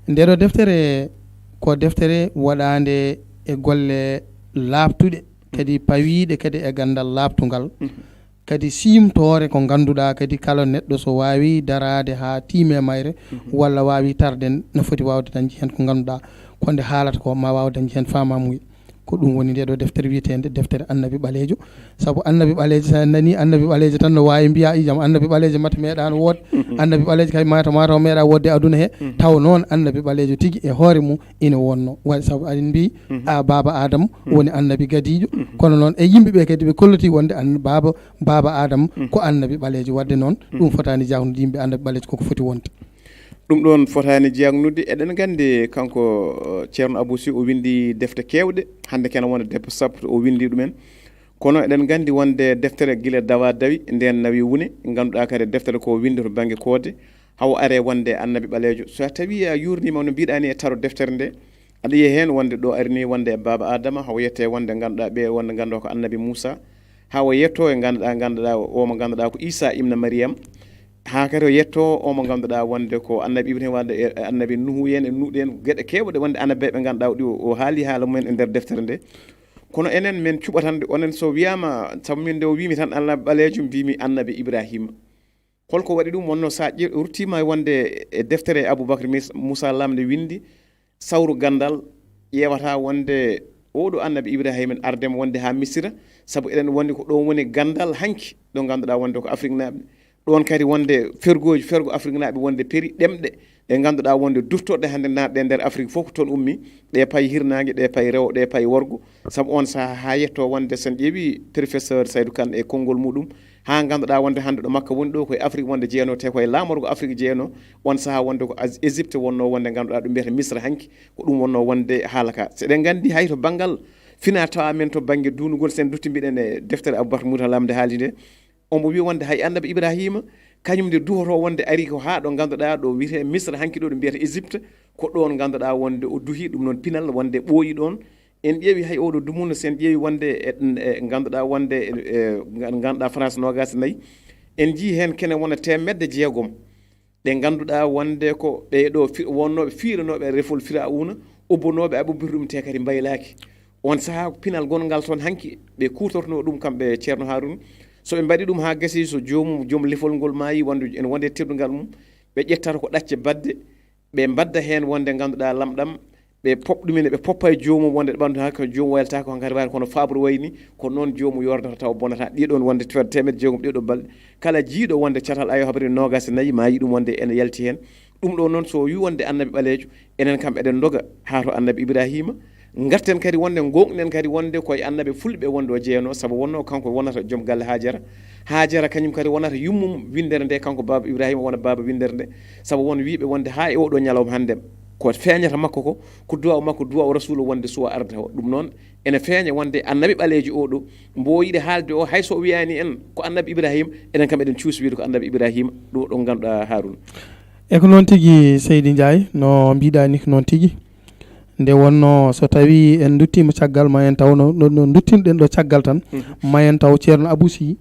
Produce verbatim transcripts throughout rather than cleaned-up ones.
Nde ɗo deftere ko deftere waɗaande e golle laaɓtuɗe, kadi pawiiɗe kadi e ganndal laaɓtungal, kadi siimtoore ko ngannduɗaa kadi kala neɗɗo so waawi daraade haa tiime mayre, walla waawi tarde, no foti waawde dañde heen ko ngannduɗaa ko nde haalata ko ma waaw dañde heen faamamuya. Ko ɗum woni nde ɗo deftere wiyeteende deftere Annabi Ɓaleejo. Sabu Annabi Ɓaleejo, so en nanii Annabi Ɓaleejo tan, no waawi mbiya, "Ijam, Annabi Ɓaleejo mata meeɗaano wood, Annabi Ɓaleejo kay mata, mata o meeɗa woodde aduna he." Taw noon Annabi Ɓaleejo tigi e hoore mum ina wonno. Waɗi sabu aɗen mbiyi, a, Baaba Aadama woni Annabi gadiijo. Kono noon e yimɓe ɓe kadi ɓe kolliti wonde an-, Baaba, Baaba Aadama ko Annabi Ɓaleejo. Waɗde noon, ɗum fotaani jahnude yimɓe Annabi Ɓaleejo koko foti wonde. Ɗum ɗoon fotaani jeyaŋnude. Eɗen nganndi kanko, eh, Ceerno Abuu Sih, o winndi defte keewɗe. Hannde kene wona debbo sappo o winndi ɗumen. Kono eɗen nganndi wonde deftere gila dawa dawi, ndeen nawi wune, ngannduɗaa kadi deftere ko winndi to bannge koode, hawo are wonde Annabi Ɓaleejo. So a tawi a yuurniima no mbiɗaa ni e taro deftere nde, aɗa yiya heen wonde ɗo ari ni wonde e Baaba Aadama, hawo yette wonde ngannduɗaa ɓe wonde ngannduɗaa ko Annabi Muusa, hawo yetto e ngannduɗaa, ngannduɗaa o mo ngannduɗaa ko Iisa ibna Mariyam, haa kadi o yetto o mo ngannduɗaa wonde ko Annabi Ibrahima, wonde e Annabi Nuhu en, e Nuuɗu en, geɗe keewɗe wonde Annabi ɓe ngannduɗaa o ɗi o, o haali haala mumen e nder deftere nde. Kono enen men cuɓa tan, onen so wiyaama, sabu min nde o wiimi tan Annabi Ɓaleejo, mbiimi Annabi Ibrahima. Holko waɗi ɗum? Wonno sa ƴe-, ruttiima wonde e deftere Abubakar Mis-, Musa Lam nde winndi, sawru ganndal ƴeewata wonde oɗo Annabi Ibrahima en ardema wonde haa Misira, sabu eɗen wonde ko ɗon woni ganndal hanki, ɗo ngannduɗaa wonde ko Afrik naaɓe. Ɗon kadi wonde fergooji, fergo Afrik naaɓe wonde peri ɗemɗe ɗe ngannduɗaa wonde duttorɗe hannde naatɗe nder Afrik fof ko toon ummi, ɗe payi hirnaange, ɗe payi rewo, ɗe payi worgo. Sabu on sahaa haa yetto wonde sen ƴeewi professeur Saydou Kane e konngol muɗum, haa ngannduɗaa wonde hannde ɗo Makka woni ɗo koye Afrik wonde jeyano, te koye laamorgo Afrik jeyano, on sahaa wonde ko Az-, Égypte wonno wonde ngannduɗaa ɗum mbiyata Misra hanki, ko ɗum wonno wonde haala ka. So eɗen nganndi hay to banngal fina tawa men to bannge duunugol, sen dutti mbiɗen e deftere Abubakar Moussa Lam nde haali nde, omo wiya wonde hay Annabi Ibrahima, kañum nde duhoto wonde ari ko haa ɗo ngannduɗaa ɗo wiyetee Misra hanki ɗo ɗo mbiyata Égypte, ko ɗoon ngannduɗaa wonde o duhi ɗum noon pinal wonde ɓooyi ɗoon. En ƴeewi hay oɗo dumunna, sen ƴeewi wonde e, e ngannduɗaa wonde e, e ngannduɗaa France noogaas e nayi, en njii heen kene wona teemedde jeegom. Ɗe ngannduɗaa wonde ko ɓee ɗo fi-, wonnooɓe fiiranooɓe refol Firawuna, ubbonooɓe aɓubbirɗum te kadi mbaylaaki. On sahaa ko pinal gonngal toon hanki, ɓe kuutornoo ɗum kamɓe Ceerno Haaruna. So ɓe mbaɗi ɗum haa gasi, so joomum, joom lefol ngol maayi, wonde ene wonde teddungal mum, ɓe ƴettata ko ɗacce baɗde, ɓe mbadda heen wonde ngannduɗaa lamɗam, ɓe pop ɗum ene, ɓe poppa e joomum wonde ɓanndu haa ko joomum waylata ko hankadi wayi kono faaɓre wayi ni, ko noon joomum yordata tawa bonata. Ɗiɗon wonde te-, teemedde jeegom ɗiɗo balɗe. Kala jiiɗo wonde catal ayo haɓre noogaas e nayi maayi ɗum wonde ene yalti heen. Ɗum ɗo noon so wi wonde Annabi Ɓaleejo, enen kam eɗen ndoga haa to Annabi Ibrahima. Ngarten kadi wonde, ngoongɗen kadi wonde koye Annabi fulɓe wonde o jeyanoo, sabu wonnoo kanko wonata joom galle Haajara. Haajara kañum kadi wonata yummum winndere nde, kanko baaba Ibrahima wona baaba winndere nde. Sabu won wiiɓe wonde haa e oɗo ñalawma hannde, ko feeñata makko ko, ko duwaaw makko, duwaaw rasuulu wonde suwa arda o. Ɗum noon, ene feeña wonde Annabi Ɓaleejo oɗo, mbo yiɗi haalde o, hay so o wiyaani en ko Annabi Ibrahima, enen kam eɗen cuusi wiide ko Annabi Ibrahima, ɗum ɗo ngannduɗaa Haaruna. E ko noon tigi, Seydi Njaay, no mbiɗaa ni ko noon tigi. Nde wonnoo so tawii en nduttiima caggal, ma en taw no, no, no nduttinɗen ɗo caggal tan, ma en taw Ceerno Abuu Sih,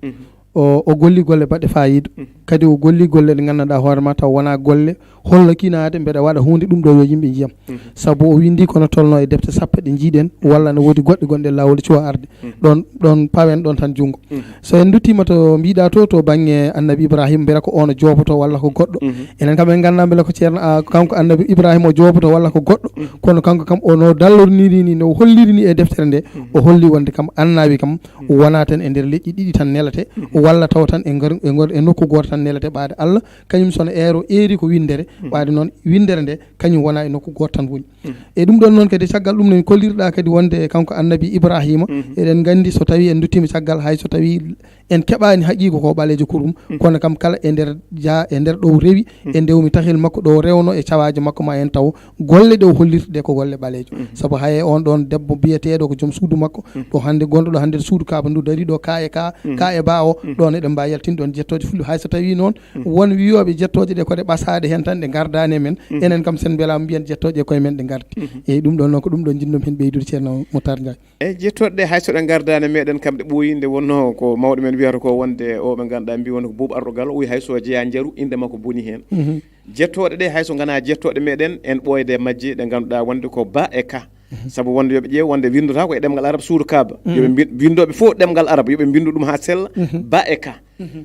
o, o golli golle baɗɗe faayiida. Kadi o golli golle ɗe nganndanɗaa hoore ma taw wonaa golle holno kinaade mbeɗa waɗa huunde ɗum ɗo yo yimɓe njiyam. Sabu o winndi kono tolno e defte sappo ɗe njiiɗen, walla no woodi goɗɗe gonɗe laawol cuwa arde. Ɗon, ɗon pawen ɗon tan junngo. So en nduttiima to mbiɗa to, to bannge Annabi Ibrahima, mbela ko on o jooboto walla ko goɗɗo. Enen kam en nganndaa mbela ko Ceerno, a, kanko Annabi Ibrahima o jooboto walla ko goɗɗo. Kono kanko kam o no dallorniri ni, no holliri ni e deftere nde, o holli wonde kam annabi kam wona tan e nder leƴƴi ɗiɗi tan nelate, walla taw tan e nder, e nder, e nokku gooto tan nelate ɓaade Allah. Kañum so no eero eeri ko winndere, ɓaade noon winndere nde kañum wona e nokku gooto tan woni. E ɗum ɗon noon kadi, caggal ɗum noon kollirɗa kadi wonde kanko Annabi Ibrahima, eɗen nganndi so tawi en nduttiima caggal, hay so tawi en keɓaani haqiiqa ko ɓaleejo kurum, kono kam kala e nder ja-, e nder ɗo rewi, e ndewmi tahil makko ɗo rewno e cawaaji makko ma en taw golle ɗe o hollirta ɗe ko golle ɓaleejo. Sabu hay on ɗon debbo biyeteeɗo ko joom suudu makko, ɗo hannde gonɗo ɗo hannde suudu Kaaba ndu dari ɗo ka e ka, ka e ba o, ɗon eɗen mbaawi yaltinde ɗon jettooje fulɓe. Hay so tawi noon won wiyooɓe jettooje ɗe ko ɗe ɓasaaɗe heen tan ɗe ngardaani e men, enen kam sen mbelaama mbiyen jettooje e koye men ɗe ngardi. Eyyi, ɗum ɗon noon ko ɗum ɗo njiɗnoo heen ɓeydude Ceerno Moutar Ndiaye. Eyyi, jettooɗe ɗe hay so ɗe ngardaani e meɗen kam ɗe ɓooyi, nde wonnoo ko mawɗo men Wiyata ko wonde o ɓe ngannduɗaa mbi wonde ko buubu arɗo galo, o wi hay so jeyaa njaru, innde makko boni heen. Jettooɗe ɗe hay so nganaa jettooɗe meɗen, en ɓooyde majje ɗe ngannduɗaa wonde ko ba e ka. Sabu wonde yo ɓe ƴeew wonde winndata ko e ɗemngal arab suudu kaaba. Yo ɓe mbi-, winndooɓe fof ɗemngal arab, yo ɓe mbinndu ɗum haa sella, ba e ka.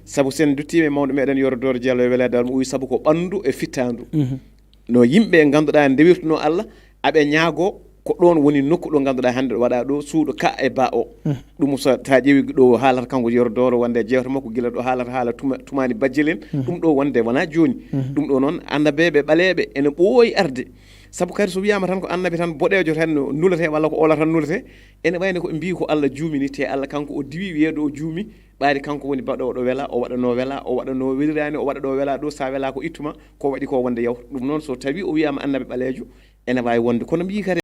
Sabu sen duttiima e mawɗo meɗen Yoro Dooro Diallo e weleede o wi sabu ko ɓanndu e fittaandu. No yimɓe ngannduɗaa ndewirtuno Allah, aɓe ñaago ko ɗoon woni nokku ɗo ngannduɗaa hannde ɗo waɗa ɗo suuɗo ka e ba o. Ɗum so ta ƴeewi ɗo haalata kanko Yoro Dooro wonde e jeewte makko gila ɗo haalata haala tuma-, tumaani bajjel en. Ɗum ɗo wonde wonaa jooni. Ɗum ɗo noon annabeeɓe ɓaleeɓe ene ɓooyi arde. Sabu kadi so wiyaama tan ko annabi tan boɗeejo tan no nulete walla ko ola tan nulete, ene wayno ko ɓe mbiyi ko Allah juumini, te Allah kanko o diwi wiyeede o juumi, ɓaade kanko woni baɗooɗo wela, o waɗanoo wela, o waɗanoo weliraani, o waɗa ɗo wela ɗo, sa wela ko ittuma, ko waɗi ko wonde yaw. Ɗum noon so tawi o wiyaama annabi ɓaleejo, ene waawi wonde. Kono mbiyi kadi